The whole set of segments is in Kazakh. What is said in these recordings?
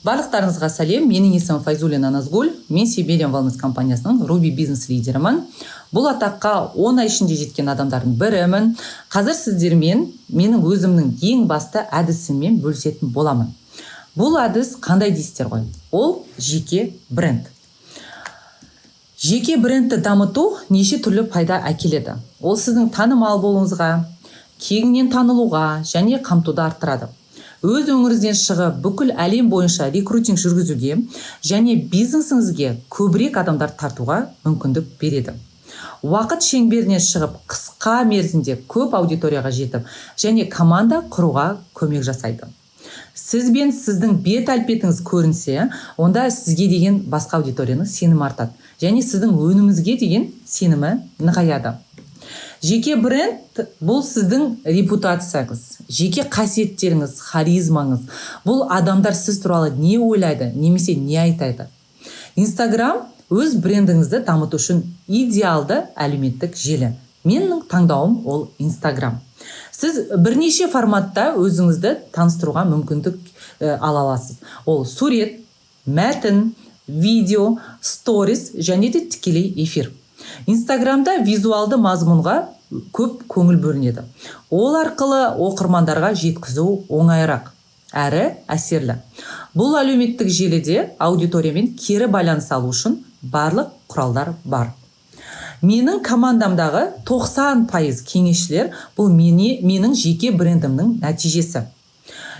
Барлықтарыңызға сәлем! Менің есімім Файзуллина Назгүл. Мен Siberian Wellness компаниясының Руби бизнес лидерімін. Бұл атаққа 10 ай ішінде жеткен адамдардың бірімін. Қазір сіздермен менің өзімнің ең басты әдісіммен бөлісетін боламын. Бұл әдіс қандай дейсіздер ғой? Ол жеке бренд. Жеке брендті дамыту неше түрлі пайда әкеледі. Ол сіздің танымал болуыңызға, кеңінен танылуға және қамтуды арттырады. Өз өңіріңізден шығып, бүкіл әлем бойынша рекрутинг жүргізуге және бизнесіңізге көбірек адамдар тартуға мүмкіндік береді. Уақыт шеңберінен шығып, қысқа мерзімде көп аудиторияға жетіп және команда құруға көмек жасайды. Сіз бен сіздің бет әлпетіңіз көрінсе, онда сізге деген басқа аудиторияның сенімі артады және сіздің өніміңізге деген сенімі нығаяды. Жеке бренд – бұл сіздің репутацияңыз, жеке қасиеттеріңіз, харизмаңыз. Бұл адамдар сіз туралы не ойлайды немесе не айтады. Инстаграм – өз брендіңізді дамыту үшін идеалды әлеуметтік желі. Менің таңдауым – ол Инстаграм. Сіз бірнеше форматта өзіңізді таныстыруға мүмкіндік ала аласыз. Ол сурет, мәтін, видео, сторис және де тікелей эфир. Инстаграмда визуалды мазмұнға көп көңіл бөлінеді. Ол арқылы оқырмандарға жеткізу оңайырақ әрі әсерлі. Бұл әлеуметтік желіде аудиториямен кері байланыс алу үшін барлық құралдар бар. Менің командамдағы 90% кеңесшілер – бұл менің жеке брендімнің нәтижесі.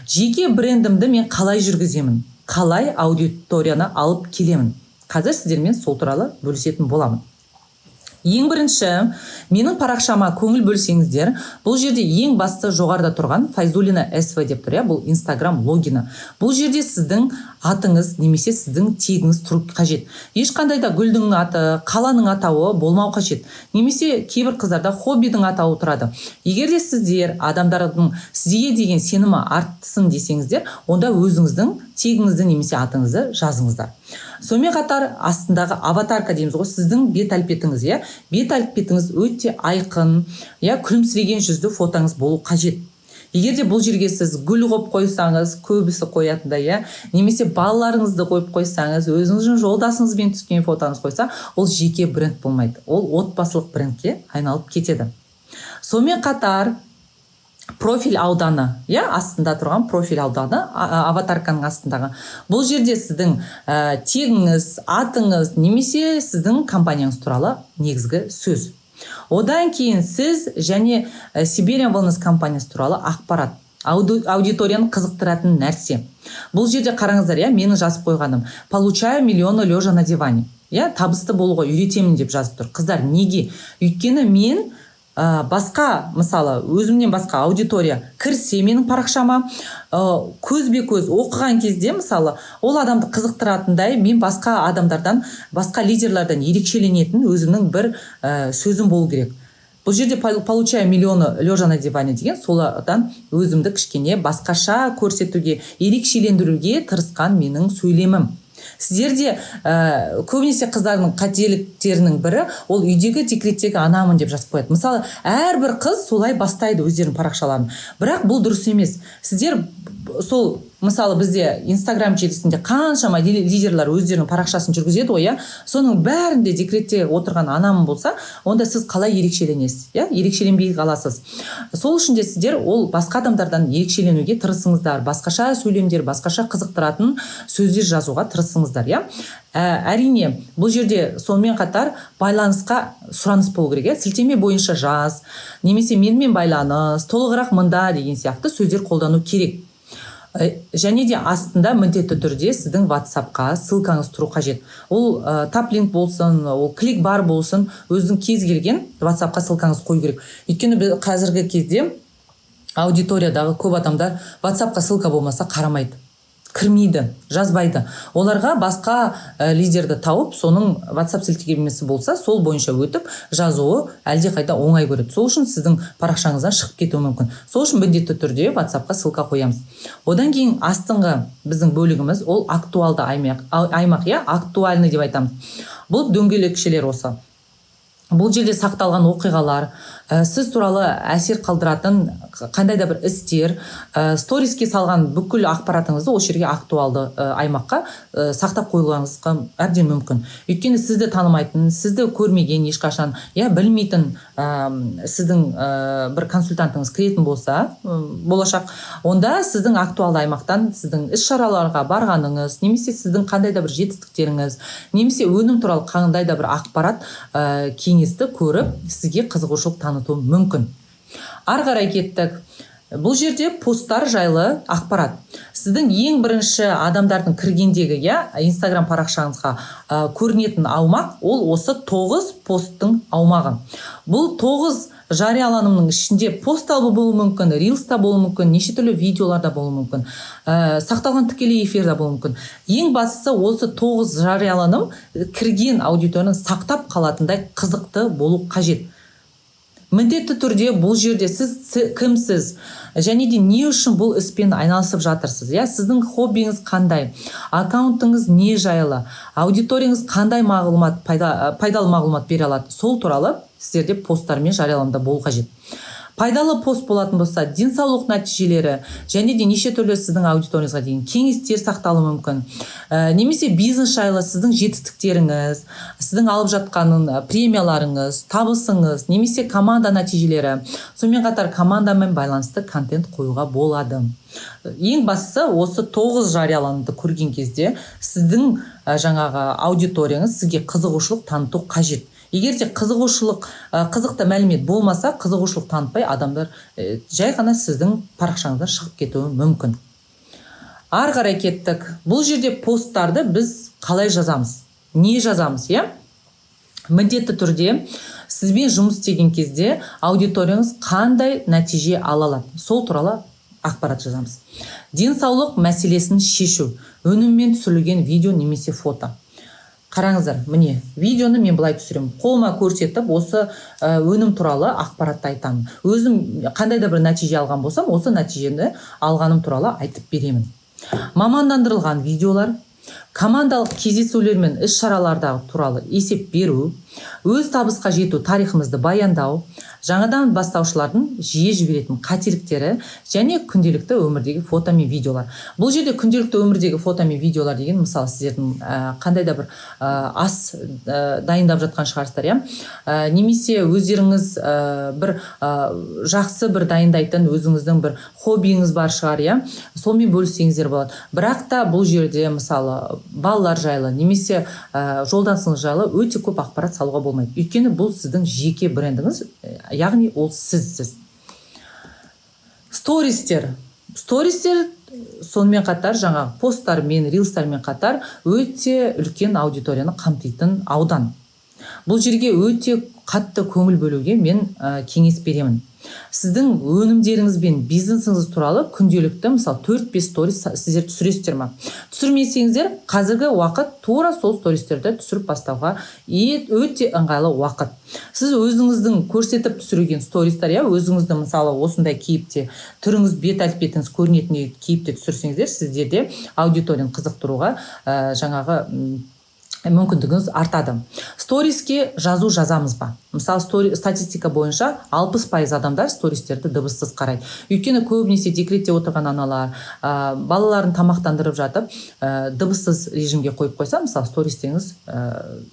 Жеке брендімді мен қалай жүргіземін, қалай аудиторияны алып келемін? Қазір сіздермен сол туралы бөлісетін боламын. Ең бірінші, менің парақшама көңіл бөлсеңіздер, бұл жерде ең басты жоғарыда тұрған Файзулина СВ деп тұр, иә. Бұл Инстаграм логині. Бұл жерде сіздің атыңыз немесе сіздің тегіңіз тұру қажет. Ешқандай да гүлдің аты, қаланың атауы болмау қажет немесе кейбір қыздарда хоббидің атауы тұрады. Егер де сіздер адамдардың сізге деген сенімі артсын десеңіздер, онда өзіңіздің тегіңізді немесе атыңызды жазыңыздар. Сонымен қатар астындағы аватарка дейміз ғой, сіздің бет әлпетіңіз, иә. Бет әлпетіңіз өте айқын, иә, күлімсіреген жүзді фотоңыз болу қажет. Егер де бұл жерге сіз гүл қойып қойсаңыз, көбісі қоятындай, иә, немесе балаларыңызды қойып қойсаңыз, өзіңіздің жолдасыңызбен түскен фотоңыз қойса, ол жеке бренд болмайды, ол отбасылық брендке айналып кетеді. Сонымен қатар профиль ауданы, иә, астында тұрған профиль ауданы, аватарканың астындағы. Бұл жерде сіздің тегіңіз, атыңыз немесе сіздің компанияңыз туралы негізгі сөз. Одан кейін сіз және Siberian Wellness компаниясы туралы ақпарат, аудиторияны қызықтыратын нәрсе. Бұл жерде қараңыздар, иә, менің жазып қойғаным: «Получаю миллионы лежа на диване», иә, табысты болуға үйретемін деп жазып тұр. Қыздар, неге? Өйткені мен басқа, мысалы, өзімнен басқа аудитория кірсе менің парақшама, көзбе көз оқыған кезде, мысалы, ол адамды қызықтыратындай, мен басқа адамдардан, басқа лидерлерден ерекшеленетін өзімнің бір сөзім болу керек. Бұл жерде «Получаю миллионы лежа на диване» деген солардан өзімді кішкене басқаша көрсетуге, ерекшелендіруге тырысқан менің сөйлемім. Сіздерде көбінесе қыздардың қателіктерінің бірі – ол «үйдегі, декреттегі анамын» деп жазып қояды. Мысалы, әрбір қыз солай бастайды өздерінің парақшаларын, бірақ бұл дұрыс емес. Сіздер сол, мысалы, бізде Инстаграм желісінде қаншама лидерлер өздерінің парақшасын жүргізеді ғой, иә. Соның бәрінде декретте отырған анамын болса, онда сіз қалай ерекшеленесіз, иә? Ерекшеленбей қаласыз. Сол үшін де сіздер ол басқа адамдардан ерекшеленуге тырысыңыздар, басқаша сөйлемдер, басқаша қызықтыратын сөздер жазуға тырысыңыздар, иә. Әрине, бұл жерде сонымен қатар байланысқа сұраныс болу керек, иә. Сілтеме бойынша жаз немесе менімен байланыс, толығырақ мында деген сияқты сөздер қолдану керек. Және де астында міндетті түрде сіздің WhatsAppқа ссылкаңыз тұру қажет. Ол таплинк болсын, ол клик бар болсын, өзінің кез келген WhatsAppқа ссылкаңызды қою керек. Өйткені біз қазіргі кезде аудиториядағы көп адамдар WhatsAppқа ссылка болмаса, қарамайды, кірмейді, жазбайды. Оларға басқа лидерді тауып, соның WhatsApp сілтемесі болса, сол бойынша өтіп жазуы әлдеқайда оңай көреді. Сол үшін сіздің парақшаңыздан шығып кетуі мүмкін. Сол үшін міндетті түрде WhatsAppқа ссылка қоямыз. Одан кейін астыңғы біздің бөлігіміз – ол актуалды аймақ, иә, актуальный деп айтамыз. Бұл дөңгелекшелер осы. Бұл жерде сақталған оқиғалар, Сіз туралы әсер қалдыратын қандай да бір істер, сториске салған бүкіл ақпаратыңызды осы жерге, актуалды аймаққа сақтап қоюыңызға әбден мүмкін. Өйткені сізді танымайтын, сізді көрмеген ешқашан, иә, білмейтін сіздің бір консультантыңыз кіретін болса болашақ, онда сіздің актуалды аймақтан сіздің іс шараларға барғаныңыз немесе сіздің қандай да бір жетістіктеріңіз немесе өнім туралы қандай да бір ақпарат, кеңесті көріп, сізге қызығушылық танытуы мүмкін. Ары қарай кеттік. Бұл жерде посттар жайлы ақпарат. Сіздің ең бірінші адамдардың кіргендегі, иә, Инстаграм парақшаңызға көрінетін аумақ ол осы 9 посттың аумағы. Бұл 9 жарияланымның ішінде пост та болуы мүмкін, рилс та болуы мүмкін, неше түрлі видеолар да болуы мүмкін, сақталған тікелей эфир да болуы мүмкін. Ең бастысы, осы 9 жарияланым кірген аудиторияны сақтап қалатындай қызықты болу қажет. Міндетті түрде бұл жерде сіз кімсіз және де не үшін бұл іспен айналысып жатырсыз, иә, сіздің хоббиіңіз қандай, аккаунтыңыз не жайлы, аудиторияңыз қандай мағлұмат пайдалы мағлұмат бере алады, сол туралы сіздерде посттар мен жарияланымда болу қажет. Пайдалы пост болатын болса, денсаулық нәтижелері және де неше түрлі сіздің аудиторияңызға деген кеңестер сақталуы мүмкін, немесе бизнес жайлы сіздің жетістіктеріңіз, сіздің алып жатқан премияларыңыз, табысыңыз немесе команда нәтижелері. Сонымен қатар командамен байланысты контент қоюға болады. Ең бастысы, осы 9 жарияланымды көрген кезде сіздің жаңағы аудиторияңыз сізге қызығушылық таныту қажет. Егер де қызығушылық, қызықты мәлімет болмаса, қызығушылық танытпай, адамдар жай ғана сіздің парақшаңыздан шығып кетуі мүмкін. Ары қарай кеттік. Бұл жерде посттарды біз қалай жазамыз, не жазамыз, иә? Міндетті түрде сізбен жұмыс істеген кезде аудиторияңыз қандай нәтиже ала алады, сол туралы ақпарат жазамыз. Денсаулық мәселесін шешу, өніммен түсірілген видео немесе фото. Қараңыздар, міне, видеоны мен былай түсіремін: қолыма көрсетіп, осы өнім туралы ақпаратты айтамын. Өзім қандай да бір нәтиже алған болсам, осы нәтижені алғаным туралы айтып беремін. Мамандандырылған видеолар, командалық кездесулер мен іс шаралардағы туралы есеп беру, өз табысқа жету тарихымызды баяндау, жаңадан бастаушылардың жиі жіберетін қателіктері және күнделікті өмірдегі фото мен видеолар. Бұл жерде күнделікті өмірдегі фото мен видеолар деген, мысалы, сіздердің қандай да бір ас дайындап жатқан шығарсыздар, иә, немесе өздеріңіз бір жақсы бір дайындайтын өзіңіздің бір хоббиіңіз бар шығар, иә, сонымен бөліссеңіздер болады. Бірақ та бұл жерде, мысалы, балалар жайлы немесе жолдасыңыз жайлы өте көп ақпарат салуға болмайды, өйткені бұл сіздің жеке брендіңіз, яғни ол сізсіз. Стористер сонымен қатар жаңағы посттармен, рилстармен қатар өте үлкен аудиторияны қамтитын аудан. Бұл жерге өте қатты көңіл бөлуге мен кеңес беремін. Сіздің өнімдеріңіз бен бизнесіңіз туралы күнделікті, мысалы, 4-5 сторис сіздер түсіресіздер ма? Түсірмесеңіздер, қазіргі уақыт тура сол стористерді түсіріп бастауға өте ыңғайлы уақыт. Сіз өзіңіздің көрсетіп түсірген стористер, иә, өзіңізді, мысалы, осындай кейіпте, түріңіз, бет әлпетіңіз көрінетін кейіпте түсірсеңіздер, сіздерде аудиторияны қызықтыруға жаңағы мүмкіндігіңіз артады. Сториске жазу жазамыз ба? Мысалы, статистика бойынша 60% адамдар стористерді дыбыссыз қарайды. Өйткені көбінесе декретте отырған аналар балаларын тамақтандырып жатып, дыбыссыз режимге қойып қойса, мысалы, стористеңіз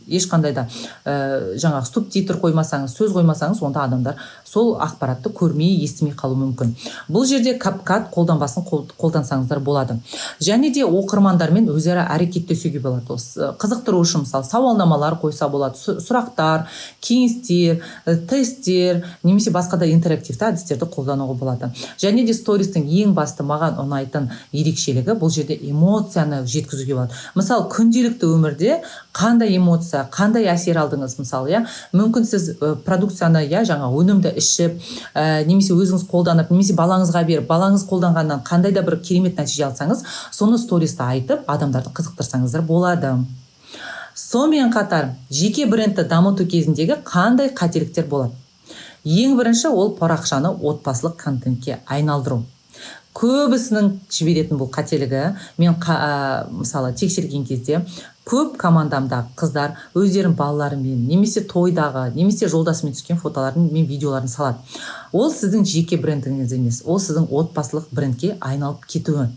ешқандай да жаңағы субтитр қоймасаңыз, сөз қоймасаңыз, онда адамдар сол ақпаратты көрмей, естімей қалуы мүмкін. Бұл жерде CapCut қолданбасын қолдансаңыздар болады. Және де оқырмандармен өзара әрекеттесуге болады. Ол қызықтыру үшін, мысалы, сауалнамалар қойса болады, сұрақтар, кеңестер, тесттер немесе басқа да интерактивті әдістерді қолдануға болады. Және де стористің ең басты маған ұнайтын ерекшелігі: бұл жерде эмоцияны жеткізуге болады. Мысалы, күнделікті өмірде қандай эмоция, қандай әсер алдыңыз, мысалы, иә, мүмкін, сіз продукцияны, иә, жаңа өнімді ішіп, немесе өзіңіз қолданып, немесе балаңызға беріп, балаңыз қолданғаннан қандай да бір керемет нәтиже алсаңыз, соны сториста айтып, адамдарды қызықтырсаңыздар болады. Сонымен қатар жеке брендті дамыту кезіндегі қандай қателіктер болады? Ең бірінші, ол парақшаны отбасылық контентке айналдыру. Көбісінің жіберетін бұл қателігі, мен мысалы тексерген кезде көп командамдағы қыздар өздерінің балаларымен немесе тойдағы, немесе жолдасымен түскен фотоларын мен видеоларын салады. Ол сіздің жеке брендіңіз емес, ол сіздің отбасылық брендке айналып кетуі.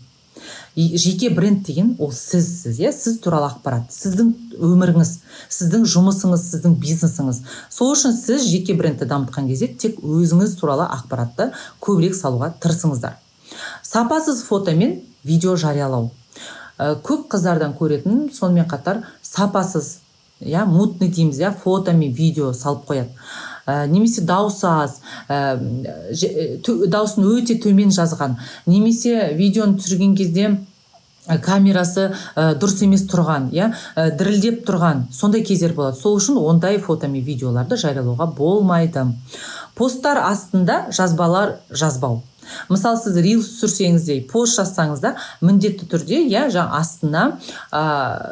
Жеке бренд деген ол сізсіз, иә, сіз туралы ақпарат, сіздің өміріңіз, сіздің жұмысыңыз, сіздің бизнесіңіз. Сол үшін сіз жеке брендті дамытқан кезде тек өзіңіз туралы ақпаратты көбірек салуға тырысыңыздар. Сапасыз фото мен видео жариялау. Көп қыздардан көретін, сонымен қатар сапасыз, иә, мутный дейміз, иә, фото мен видео салып қояды. Немесе дауысы аз, дауысын өте төмен жазған, немесе видеоны түсірген кезде камерасы дұрыс емес тұрған, иә, дірілдеп тұрған, сондай кездер болады. Сол үшін ондай фото мен видеоларды жариялауға болмайды. Посттар астында жазбалар жазбау. Мысалы, сіз рилс түсірсеңіз де, пост жазсаңыз да, міндетті түрде, иә, жаңа астына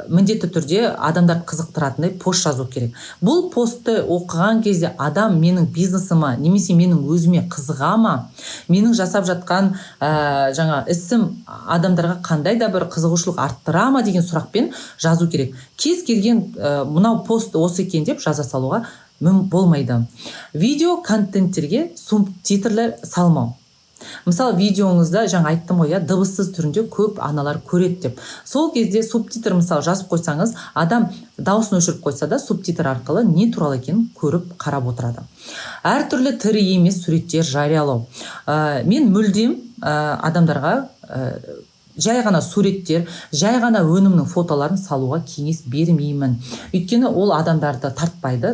міндетті түрде адамдарды қызықтыратындай пост жазу керек. Бұл постты оқыған кезде адам менің бизнесіма немесе менің өзіме қызыға ма, менің жасап жатқан жаңа ісім адамдарға қандай да бір қызығушылық арттыра ма деген сұрақпен жазу керек. Кез келген мынау пост осы екен деп жаза салуға болмайды. Видео контенттерге субтитрлер салмау. Мысалы, видеоңызда жаңа айттым ғой, иә, дыбыссыз түрінде көп аналар көреді деп. Сол кезде субтитр мысалы жазып қойсаңыз, адам дауысын өшіріп қойса да, субтитр арқылы не туралы екенін көріп қарап отырады. Әртүрлі тірі емес суреттер жариялау. Мен мүлдем адамдарға жай ғана суреттер, жай ғана өнімнің фотоларын салуға кеңес бермеймін. Өйткені ол адамдарды тартпайды,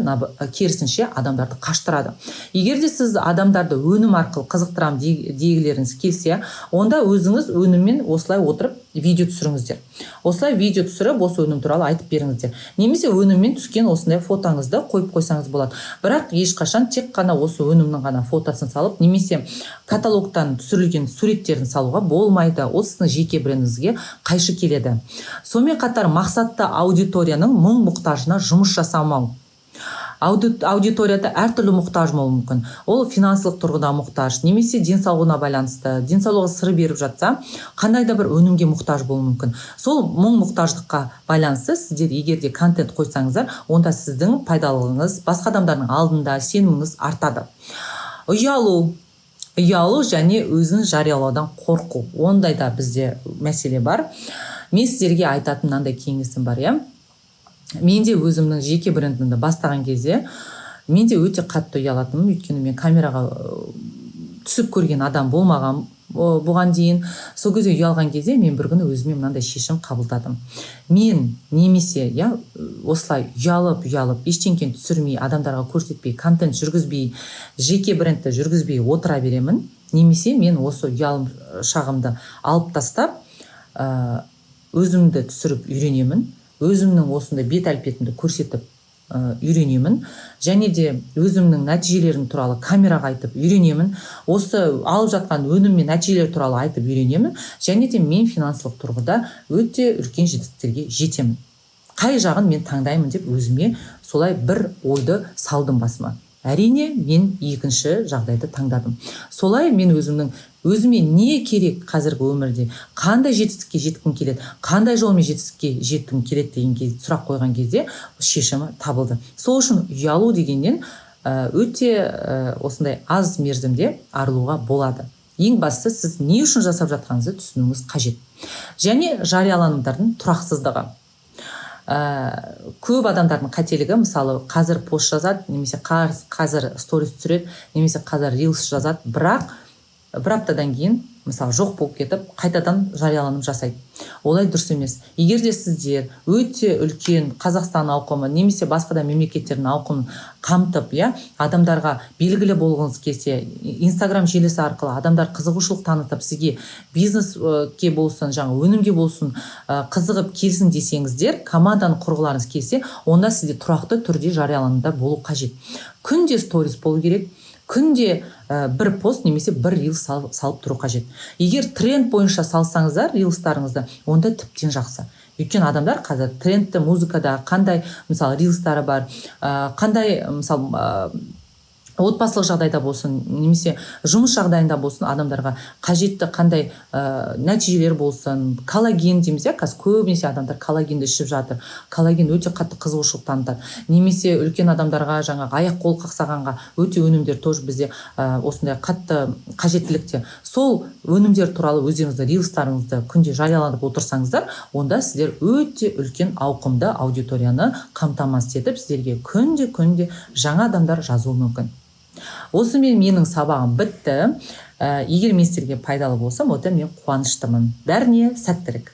керісінше адамдарды қаштырады. Егер де сіз адамдарды өнім арқылы қызықтырамын дегілеріңіз келсе, онда өзіңіз өніммен осылай отырып видео түсіріңіздер. Осылай видео түсіріп, осы өнім туралы айтып беріңіздер. Немесе өніммен түскен осындай фотоңызды қойып қойсаңыз болады. Бірақ ешқашан тек қана осы өнімнің ғана фотосын салып, немесе каталогтан түсірілген суреттерін салуға болмайды. Ол сіздің жеке брендіңізге қайшы келеді. Сонымен қатар мақсатты аудиторияның мұң-мұқтажына жұмыс жасамау. Аудиторияда әртүрлі мұқтаж болуы мүмкін. Ол финансылық тұрғыда мұқтаж, немесе денсаулығына байланысты, денсаулығы сыр беріп жатса, қандай да бір өнімге мұқтаж болуы мүмкін. Сол мұң-мұқтаждыққа байланысты сіздер егер де контент қойсаңыздар, онда сіздің пайдалылығыңыз басқа адамдардың алдында сеніміңіз артады. Ұялу. Ұялу және өзін жариялаудан қорқу. Ондай да бізде мәселе бар. Мен сіздерге айтатын мынандай кеңесім бар, иә. Мен де өзімнің жеке брендімді бастаған кезде мен де өте қатты ұялатынмын, өйткені мен камераға түсіп көрген адам болмаған бұған дейін. Сол кезде ұялған кезде мен бір күні өзіме мынандай шешім қабылдадым. Мен немесе, иә, осылай ұялып, ұялып, ештеңені түсірмей, адамдарға көрсетпей, контент жүргізбей, жеке брендті жүргізбей отыра беремін, немесе мен осы ұялым шағымды алып тастап, өзімді түсіріп үйренемін, өзімнің осындай бет әлпетімді көрсетіп, үйренемін, және де өзімнің нәтижелерім туралы камераға айтып үйренемін, осы алып жатқан өнім мен нәтижелер туралы айтып үйренемін, және де мен финансылық тұрғыда өте үлкен жетістіктерге жетемін. Қай жағын мен таңдаймын деп өзіме солай бір ойды салдым басыма. Әрине, мен екінші жағдайды таңдадым. Солай мен өзіме не керек қазіргі өмірде, қандай жетістікке жеткім келеді, қандай жолмен жетістікке жеткім келеді деген сұрақ қойған кезде шешімі табылды. Сол үшін ұялу дегеннен, өте осындай аз мерзімде арылуға болады. Ең бастысы, сіз не үшін жасап жатқаныңызды түсінуіңіз қажет. Және жарияланымдардың тұрақсыздығы. Көп адамдардың қателігі, мысалы, қазір пост жазады, немесе қазір сторис түсіреді, немесе қазір рилс жазады, бірақ бір аптадан кейін, мысалы, жоқ болып кетіп, қайтадан жарияланым жасайды. Олай дұрыс емес. Егер де сіздер өте үлкен Қазақстан ауқымы немесе басқа да мемлекеттердің ауқымын қамтып, иә, адамдарға белгілі болғыңыз келсе, Инстаграм желісі арқылы адамдар қызығушылық танытып, сізге бизнеске болсын, жаңа өнімге болсын, қызығып келсін десеңіздер, команданы құрғыларыңыз келсе, онда сізде тұрақты түрде жарияланымдар болу қажет. Күнде сторис болу керек, күнде, бір пост немесе бір рилс салып тұру қажет. Егер тренд бойынша салсаңыздар рилстарыңызды, онда тіптен жақсы. Өйткені адамдар қазір трендті музыкада қандай, мысалы, рилстары бар, қандай, мысалы, Отбасылық жағдайда болсын немесе жұмыс жағдайында болсын, адамдарға қажетті қандай нәтижелер болсын. Коллаген дейміз, иә, қазір көбінесе адамдар коллагенді ішіп жатыр, коллаген өте қатты қызығушылық танытады. Немесе үлкен адамдарға жаңағы аяқ қол қақсағанға өте өнімдер тоже бізде осындай қатты қажеттілікте. Сол өнімдер туралы өздеріңіздің рилстарыңызды күнде жарияланып отырсаңыздар, онда сіздер өте үлкен ауқымды аудиторияны қамтамасыз етіп, сіздерге күнде күнде жаңа адамдар жазуы мүмкін. Осымен менің сабағым бітті. Егер мен сіздерге пайдалы болсам, онда мен қуаныштымын. Бәріне сәттілік!